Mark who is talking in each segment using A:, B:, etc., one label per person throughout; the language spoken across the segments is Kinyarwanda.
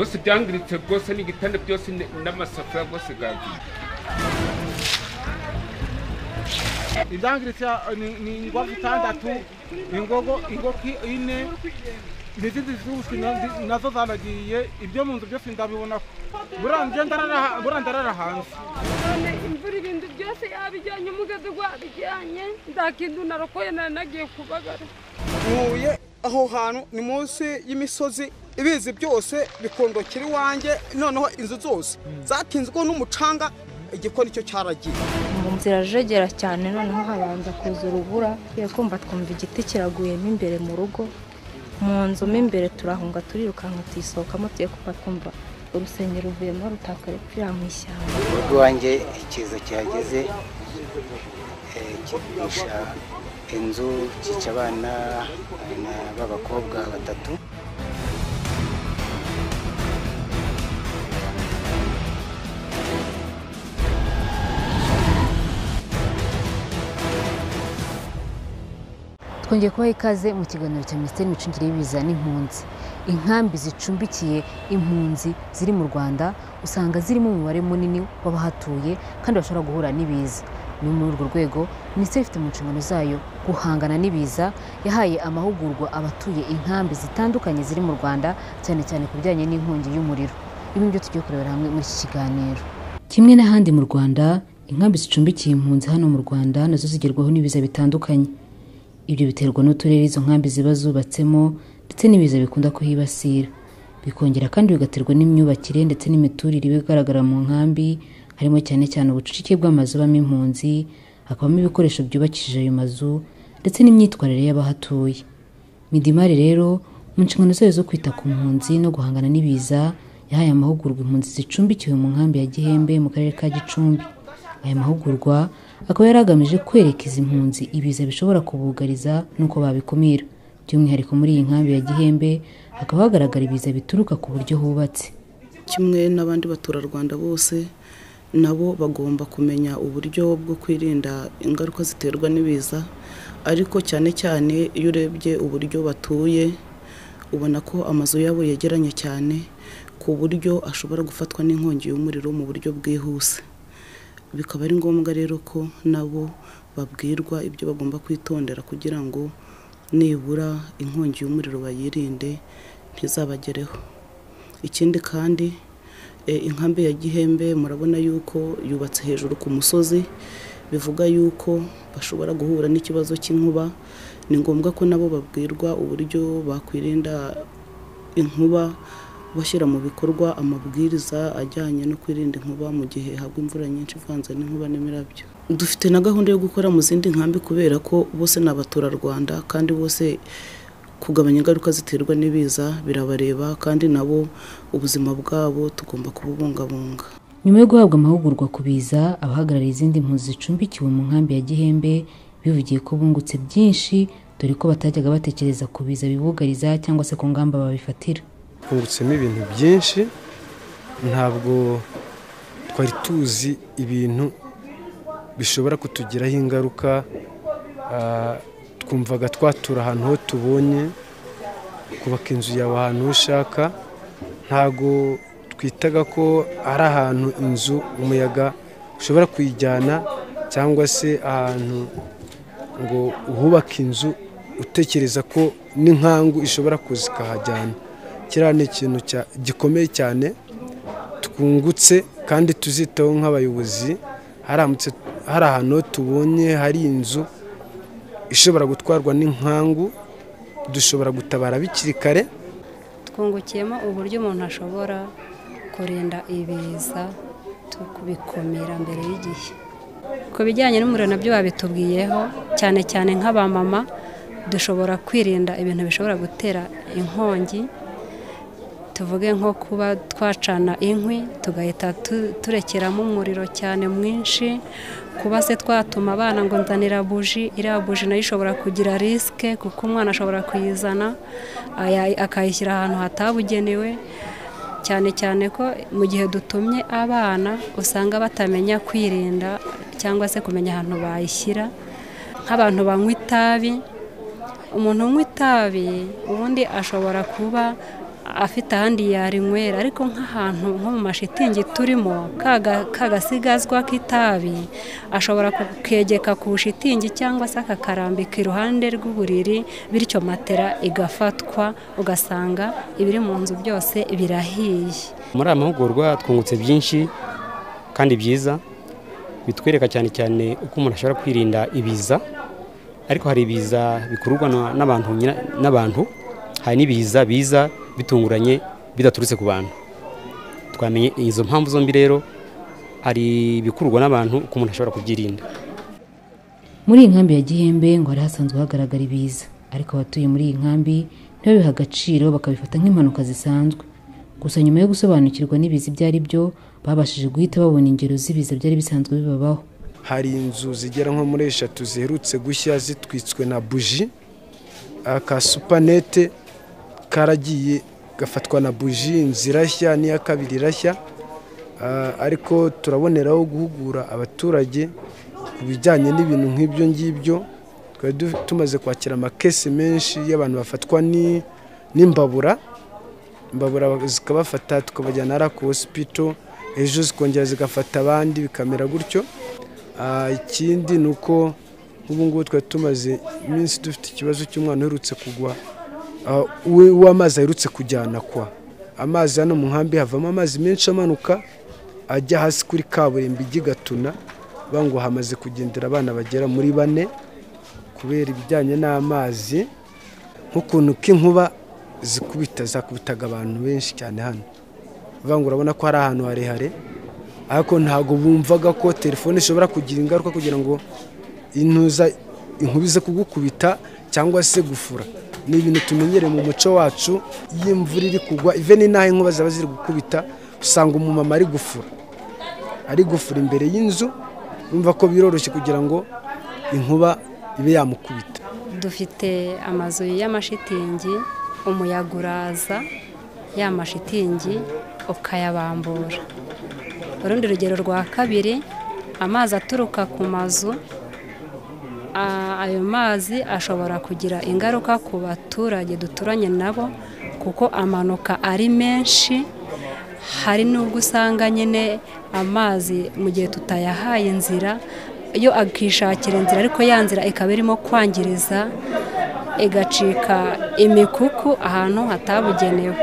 A: Byose byangiritse rwose, n'igitanda byose n'amasafuriya rwose gagiye.
B: Ibyangiritse ni ingwavu 6, ingogo ingoki 4, n'izindi z'ubushwi nazo zanagiye. Ibyo mu nzu byose ndabibona, burandarara hanze.
C: None imvura ibintu byose yabijyanye, umugezi gwabijyanye, nta kintu narokoye, nagiye kubagara.
D: Ntuye aho hantu ni munsi y'imisozi, ibizi byose bikondokera iwanjye. Noneho inzu zose zatinzwe n'umucanga, igikoni cyo cyaragiye.
E: Zirajegera cyane, noneho habanza kuza urubura, kumva twumva igiti kiraguyemo imbere mu rugo, mu nzu mo imbere turahunga turirukanka tuyisohokamo, tuye kuba twumva urusengero ruvuyemo rutaka rupfira mu ishyamba.
F: Urugo iwanjye ikiza kihageze kigurisha inzu, cyica abana b'abakobwa 3.
G: Twongeye kubaha ikaze mu kiganiro cya Minisiteri y'Imicungire y'Ibiza n'Impunzi. Inkambi zicumbikiye impunzi ziri mu Rwanda usanga zirimo umubare munini w'abahatuye kandi bashobora guhura n'ibiza. Ni muri urwo rwego Minisiteri ifite mu nshingano zayo guhangana n'ibiza yahaye amahugurwa abatuye inkambi zitandukanye ziri mu Rwanda, cyane cyane ku bijyanye n'inkongi y'umuriro. Ibi nibyo tugiye kurebera hamwe muri iki kiganiro. Kimwe n'ahandi mu Rwanda, inkambi zicumbikiye impunzi hano mu Rwanda nazo zigerwaho n'ibiza bitandukanye. Ibyo biterwa n'uturere izo nkambi ziba zubatsemo ndetse n'ibiza bikunda kuhibasira. Bikongera kandi bigaterwa n'imyubakire ndetse n'imiturire iba igaragara mu nkambi, harimo cyane cyane ubucucike bw'amazu abamo impunzi, hakabamo ibikoresho byubakishije ayo mazu ndetse n'imyitwarire y'abahatuye. Midimari rero mu nshingano zayo zo kwita ku mpunzi no guhangana n'ibiza, yahaye amahugurwa impunzi zicumbikiwe mu nkambi ya Gihembe mu karere ka Gicumbi. Aya mahugurwa akaba yari agamije kwereka izi mpunzi ibiza bishobora kubugariza n'uko babikumira. By'umwihariko muri iyi nkambi ya Gihembe hakaba hagaragara ibiza bituruka ku buryo hubatse.
H: Kimwe n'abandi baturarwanda bose, nabo bagomba kumenya uburyo bwo kwirinda ingaruka ziterwa n'ibiza, ariko cyane cyane iyo urebye uburyo batuye ubona ko amazu yabo yegeranye cyane ku buryo ashobora gufatwa n'inkongi y'umuriro mu buryo bwihuse. Bikaba ari ngombwa rero ko nabo babwirwa ibyo bagomba kwitondera kugira ngo nibura inkongi y'umuriro bayirinde ntizabagereho. Ikindi kandi inkambi ya Gihembe murabona yuko yubatse hejuru ku musozi, bivuga yuko bashobora guhura n'ikibazo cy'inkuba. Ni ngombwa ko nabo babwirwa uburyo bakwirinda inkuba, bashyira mu bikorwa amabwiriza ajyanye no kwirinda inkuba mu gihe hagwa imvura nyinshi ivanze n'inkuba n'imirabyo. Dufite na gahunda yo gukora mu zindi nkambi kubera ko bose ni abaturarwanda kandi bose kugabanya ingaruka ziterwa n'ibiza birabareba, kandi nabo ubuzima bwabo tugomba kububungabunga.
G: Nyuma yo guhabwa amahugurwa ku biza, abahagarariye izindi mpunzi zicumbikiwe mu nkambi ya Gihembe bivugiye ko bungutse byinshi, dore ko batajyaga batekereza ku biza bibugariza cyangwa se ku ngamba babifatira.
I: Twungutsemo ibintu byinshi, ntabwo twari tuzi ibintu bishobora kutugiraho ingaruka. Twumvaga twatura ahantu ho tubonye, kubaka inzu yawe ahantu ushaka, ntabwo twitaga ko ari ahantu inzu umuyaga ushobora kuyijyana, cyangwa se ahantu ngo uhubake inzu utekereza ko n'inkangu ishobora kuza ikahajyana. Kiriya ni ikintu gikomeye cyane twungutse kandi tuzitaho nk'abayobozi. Haramutse hari ahantu tubonye hari inzu ishobora gutwarwa n'inkangu, dushobora gutabara bikiri kare.
J: Twungukiyemo uburyo umuntu ashobora kurinda ibiza tukubikomera mbere y'igihe. Ku bijyanye n'umuriro nabyo babitubwiyeho, cyane cyane nk'abamama dushobora kwirinda ibintu bishobora gutera inkongi. Tuvuge nko kuba twacana inkwi tugahita turekeramo umuriro cyane mwinshi, kuba se twatuma abana ngo nzanira buji, iriya buji nayo ishobora kugira risike kuko umwana ashobora kuyizana akayishyira ahantu hatabugenewe, cyane cyane ko mu gihe dutumye abana usanga batamenya kwirinda cyangwa se kumenya ahantu bayishyira. Nk'abantu banywa itabi, umuntu unywa itabi ubundi ashobora kuba afite ahandi yarinywera, ariko nk'ahantu nko mu mashitingi turimo kagasigazwa k'itabi ashobora kukegeka ku shitingi cyangwa se akakarambika iruhande rw'uburiri, bityo matera igafatwa ugasanga ibiri mu nzu byose birahiye.
K: Muri aya mahugurwa twungutse byinshi kandi byiza bitwereka cyane cyane uko umuntu ashobora kwirinda ibiza, ariko hari ibiza bikururwa n'abantu, hari n'ibiza biza bitunguranye bidaturutse ku bantu. Twamenye izo mpamvu zombi rero, hari ibikururwa n'abantu uko umuntu ashobora kubyirinda.
G: Muri iyi nkambi ya Gihembe ngo hari hasanzwe hagaragara ibiza, ariko abatuye muri iyi nkambi ntibabiha agaciro, bakabifata nk'impanuka zisanzwe. Gusa nyuma yo gusobanukirwa n'ibiza ibyo ari byo, babashije guhita babona ingero z'ibiza byari bisanzwe bibabaho.
I: Hari inzu zigera nko muri 3 ziherutse gushya zitwitswe na buji, aka supanete karagiye gafatwa na buji, inzu irashya n'iya kabiri irashya. Ariko turaboneraho guhugura abaturage ku bijyanye n'ibintu nk'ibyo ngibyo. Twari tumaze kwakira amakesi menshi y'abantu bafatwa n'imbabura, imbabura zikabafata tukabajyana hariya ku hospital, ejo zikongera zigafata abandi bikamera gutyo. Ikindi ni uko nk'ubu ngubu twari tumaze iminsi dufite ikibazo cy'umwana uherutse kugwa, w'amazi aherutse kujyana kwa amazi. Hano mu nkambi havamo amazi menshi amanuka ajya hasi kuri kaburimbo ijya i Gatuna, ngo hamaze kugendera abana bagera muri 4 kubera ibijyanye n'amazi, nk'ukuntu k'inkuba zikubita zakubitaga abantu benshi cyane hano. Ngo urabona ko hari ahantu harehare, ariko ntabwo bumvaga ko telefone ishobora kugira ingaruka kugira ngo intuza inkubize kugukubita cyangwa se gufura. Ni ibintu tumenyereye mu muco wacu, iyo imvura iri kugwa even n'aho inkuba zaba ziri gukubita usanga umumama ari gufura imbere y'inzu, urumva ko biroroshye kugira ngo inkuba ibe yamukubita.
J: Dufite amazu y'amashitingi, umuyaga uraza ya mashitingi ukayabambura. Urundi rugero rwa kabiri, amazi aturuka ku mazu, ayo mazi ashobora kugira ingaruka ku baturage duturanye nabo kuko amanuka ari menshi. Hari n'ubwo usanga nyine amazi mu gihe tutayahaye inzira, yo akishakira inzira, ariko ya nzira ikaba irimo kwangiriza, igacika imikuku ahantu hatabugenewe.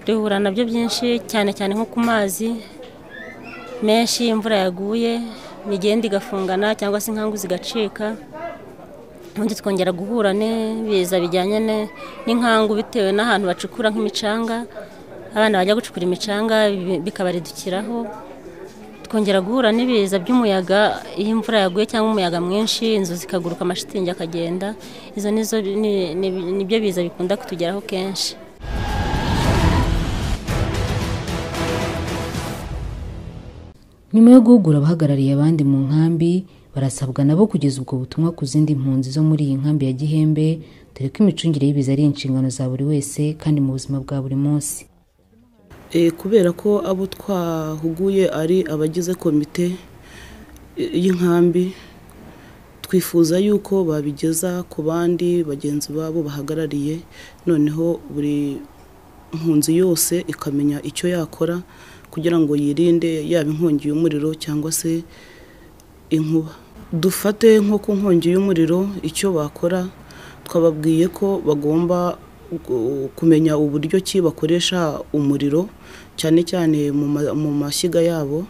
L: Duhura nabyo byinshi cyane cyane nko ku mazi menshi, imvura yaguye imigenda igafungana cyangwa se inkangu zigacika. Ubundi twongera guhura n'ibiza bijyanye n'inkangu bitewe n'ahantu bacukura nk'imicanga, abana bajya gucukura imicanga bikabaridukiraho. Twongera guhura n'ibiza by'umuyaga, iyo imvura yaguye cyangwa umuyaga mwinshi inzu zikaguruka, amashitingi akagenda. Izo nizo nibyo biza bikunda kutugeraho kenshi.
G: Nyuma yo guhugura abahagarariye abandi mu nkambi, barasabwa nabo kugeza ubwo butumwa ku zindi mpunzi zo muri iyi nkambi ya Gihembe, dore ko imicungire y'ibiza ari inshingano za buri wese kandi mu buzima bwa buri munsi.
H: Kubera ko abo twahuguye ari abagize komite y'inkambi, twifuza yuko babigeza ku bandi bagenzi babo bahagarariye, noneho buri mpunzi yose ikamenya icyo yakora kugira ngo yirinde yaba inkongi y'umuriro cyangwa se inkuba. Dufate nko ku nkongi y'umuriro icyo bakora, twababwiye ko bagomba kumenya uburyo ki bakoresha umuriro cyane cyane mu mashyiga yabo,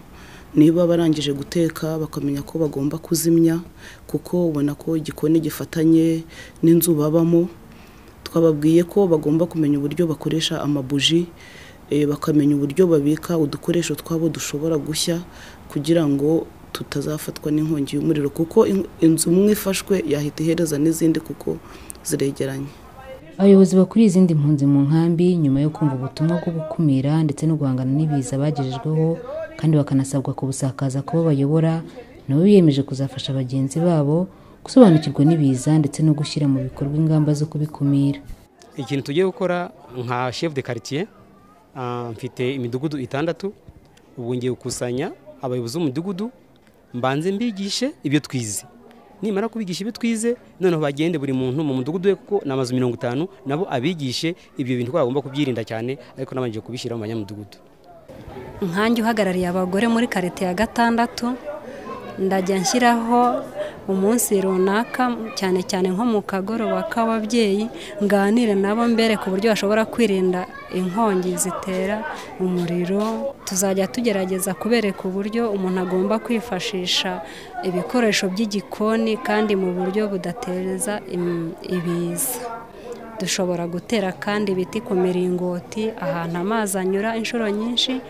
H: niba barangije guteka bakamenya ko bagomba kuzimya, kuko ubona ko igikoni gifatanye n'inzu babamo. Twababwiye ko bagomba kumenya uburyo bakoresha amabuji, bakamenya uburyo babika udukoresho twabo dushobora gushya kugira ngo tutazafatwa n'inkongi y'umuriro, kuko inzu imwe ifashwe yahita ihereza n'izindi kuko ziregeranye.
G: Abayobozi bakuriye izindi mpunzi mu nkambi nyuma yo kumva ubutumwa bwo gukumira ndetse no guhangana n'ibiza bagejejweho kandi bakanasabwa kubusakaza kubo bayobora, nabo biyemeje kuzafasha bagenzi babo gusobanukirwa n'ibiza ndetse no gushyira mu bikorwa ingamba zo kubikumira.
K: Ikintu tugiye gukora nka chef de quartier, mfite imidugudu 6, ubu ngiye gukusanya abayobozi b'umudugudu mbanze mbigishe ibyo twize. Nimara kubigisha ibyo twize, noneho bagende buri muntu mu mudugudu we, kuko ni amazu 50, nabo abigishe ibyo bintu ko bagomba kubyirinda cyane, ariko nabanje kubishyira mu banyamudugudu.
J: Nkanjye uhagarariye abagore muri karite ya 6, ndajya nshyiraho umunsi runaka, cyane cyane nko mu kagoroba k'ababyeyi, nganire nabo mbere ku buryo bashobora kwirinda inkongi zitera umuriro. Tuzajya tugerageza kubereka uburyo umuntu agomba kwifashisha ibikoresho by'igikoni kandi mu buryo budateza ibiza. Dushobora gutera kandi ibiti ku miringoti ahantu amazi anyura inshuro nyinshi.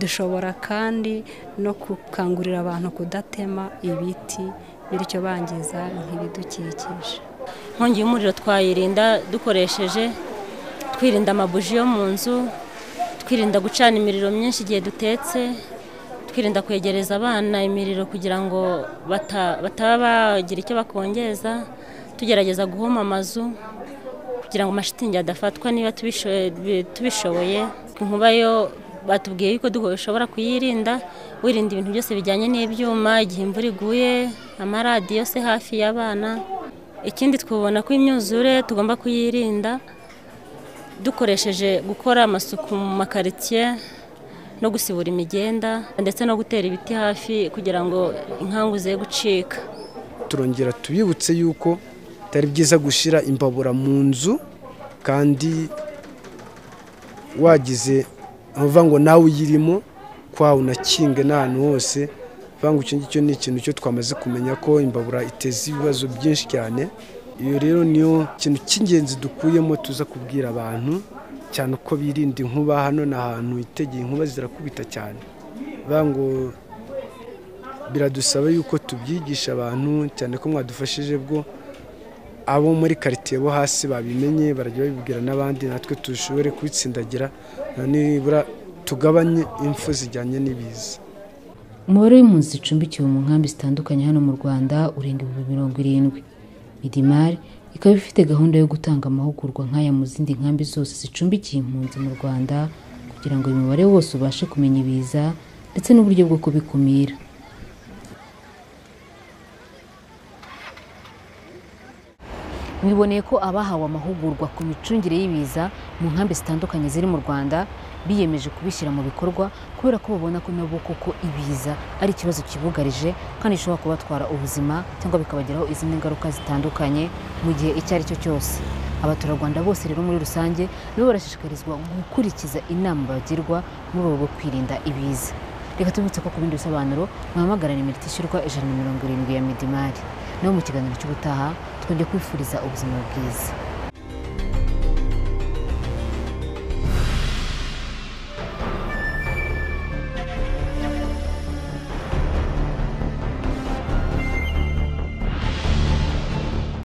J: Dushobora kandi no gukangurira abantu kudatema ibiti bityo bangiza nk'ibidukikije.
L: Inkongi y'umuriro twayirinda dukoresheje twirinda amabuji yo mu nzu, twirinda gucana imiriro myinshi igihe dutetse, twirinda kwegereza abana imiriro kugira ngo bataba bagira icyo bakongeza, tugerageza guhoma amazu kugira ngo amashitingi adafatwa niba tubishoboye. Inkuba yo batubwiye yuko dushobora kuyirinda, wirinda ibintu byose bijyanye n'ibyuma igihe imvura iguye, amaradiyo se hafi y'abana. Ikindi twubona ko imyuzure tugomba kuyirinda dukoresheje gukora amasuku mu makaritsiye no gusibura imigenda ndetse no gutera ibiti hafi kugira ngo inkangu ze gucika.
I: Turongera tubibutse yuko bitari byiza gushyira imbabura mu nzu kandi wagize avuga ngo nawe uyirimo kwa unakinge n'ahantu hose. Ngo icyo ngicyo ni ikintu cyo twamaze kumenya ko imbabura iteza ibibazo byinshi cyane. Iyo rero niyo kintu cy'ingenzi dukuyemo tuza kubwira abantu cyane uko birinda inkuba. Hano ni ahantu hitegeye inkuba zirakubita cyane, ngo biradusaba yuko tubyigisha abantu cyane ko mwadufashije bwo abo muri quartier bo hasi babimenye barajya babibwira n'abandi, natwe tushobore kubitsindagira nibura tugabanye impfu zijyanye n'ibiza.
G: Umubare w'impunzi zicumbikiwe mu nkambi zitandukanye hano mu Rwanda urenga 70,000. Midimar ikaba ifite gahunda yo gutanga amahugurwa nk'aya mu zindi nkambi zose zicumbikiye impunzi mu Rwanda kugira ngo uyu mubare wose ubashe kumenya ibiza ndetse n'uburyo bwo kubikumira. Mwiboneye ko abahawe amahugurwa ku micungire y'ibiza mu nkambi zitandukanye ziri mu Rwanda biyemeje kubishyira mu bikorwa kubera ko babona ko nabo koko ibiza ari ikibazo kibugarije kandi gishobora kubatwara ubuzima cyangwa bikabagiraho izindi ngaruka zitandukanye mu gihe icyo ari cyo cyose. Abaturarwanda bose rero muri rusange nabo barashishikarizwa gukurikiza inama bagirwa mu rwego rwo kwirinda ibiza. Reka tubibutse ko ku bindi bisobanuro muhamagara nimero itishyurwa 170 ya Midimar. Naho mu kiganiro cy'ubutaha twongeye kwifuriza ubuzima bwiza.